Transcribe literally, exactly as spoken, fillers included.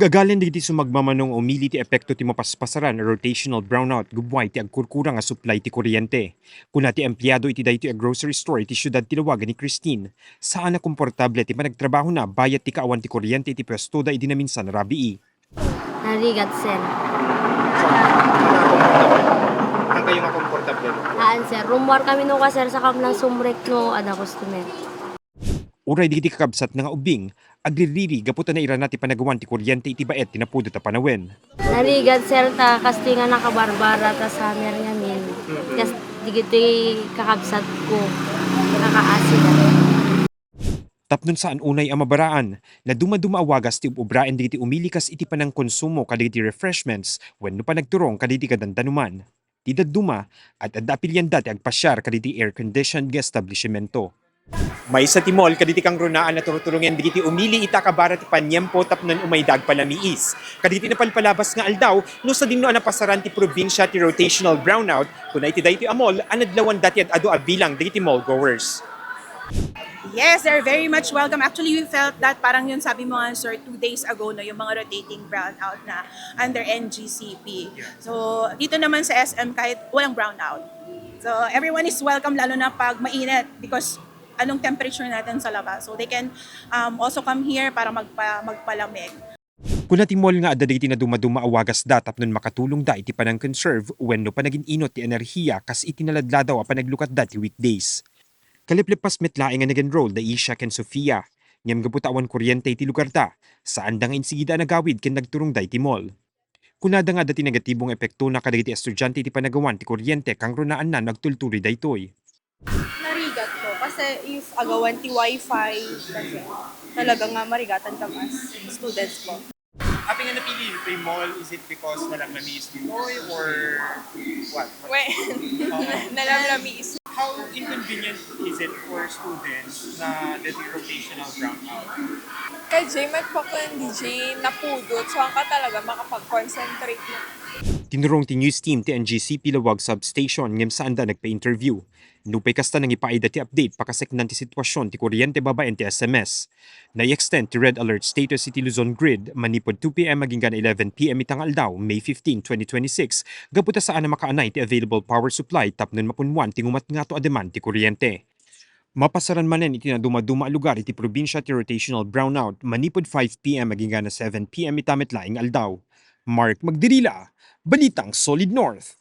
Gagalen dagiti sumagmamano nga umili ti epekto ti mapaspasaran a rotational brownout gubbuay ti agkurkura nga supply ti kuryente. Kuna ti empleyado iti daytoy a grocery store iti siudad ti Laoag ni Christine, saan a komportable ti panagtrabahona bayat ti kaawan ti kuryente iti puestoda idi naminsan a rabii. Narigat, sir. Saan kayo nga komportable? Haan, sir. Rummuar kami no ka, sir, sa kam na sumrek no ada customer. Uray dagiti kakabsatna nga ubbing, agririri gapu ta nairana ti panagawan ti kuryente iti baet ti napudot a panawen. Narigat, sir, ta kastoy nga nakabarbara ta summer ngamin. Kas dagiti kakabsatko, nakakaasi da. Tapno saan unay a mabaraan, nadumaduma a wagas ti ub-ubraen dagiti umili kas iti panangkonsumo kadagiti refreshments wenno panagturong kadagiti kadandanuman. Ti dadduma, ad-adda a pilianda ti agpasiar kadagiti air-conditioned nga establishmento. Maysa ti mall kadagiti kangrunaan a turuturongen dagiti umili ita a kabara ti paniempo tapno umayda agpalamiis kadagiti napalpalabas nga aldaw no sadino a napasaran ti probinsia ti rotational brownout, kuna iti daytoy a mall a nadlawanda ti ad-adu a bilang dagiti mall goers. Yes, they're very much welcome. Actually, we felt that parang yun sabi mo nga, sir, two days ago, no, yung mga rotating brownout na under N G C P. So, dito naman sa S M, kahit walang brownout. So, everyone is welcome, lalo na pag mainit because anong temperature natin sa labas. So, they can um, also come here para magpa, magpalamig. Kuna ti mall nga adda dagiti nadumaduma a wagasda tapno makatulongda iti panang-conserve wenno panagin-inot ti enerhiya kas iti naladladaw a panaglukatda ti weekdays. Kaliplepas met laeng nga nag-enroll da Isha ken Sofia, ngem gapu ta awan kuryente iti lugarda, saanda nga insigida a nagawid ken nagturongda iti mall. Kunada nga adda ti negatibo nga epektona kadagiti estudiante iti panagawan ti kuryente kangrunaanna no agtultuloy daytoy. Narigat ko kasi if agawan ti wifi, kasi talaga nga marigatan kami as students po. Apay nga napili ti mall, is it because nalamlamiis ditoy or what? Well, nalamlamiis. How inconvenient is it for students na the rotational brownout? Kay Jay, met pa ko, hindi Jay napudot, so ang ka talaga makapag-concentrate na. Tinurong ti news team ti N G C P Laoag Substation ngem saanda nagpa-interview. Nupay kasta, nangipaayda ti update pakaseknan ti sitwasyon ti kuryente babaen ti S M S. Nai-extend ti red alert status iti Luzon Grid manipud two P M agingga eleven P M ita nga aldaw, May fifteen, twenty twenty-six, gapu ta saan a makaanay ti available power supply tapno mapunmoan ti ngumatngato a demand ti kuryente. Mapasaran manen iti nadumaduma a lugar iti probinsia ti rotational brownout manipud five P M agingga seven P M ita met laeng nga aldaw. Mark Magdirila, Balitang Solid North.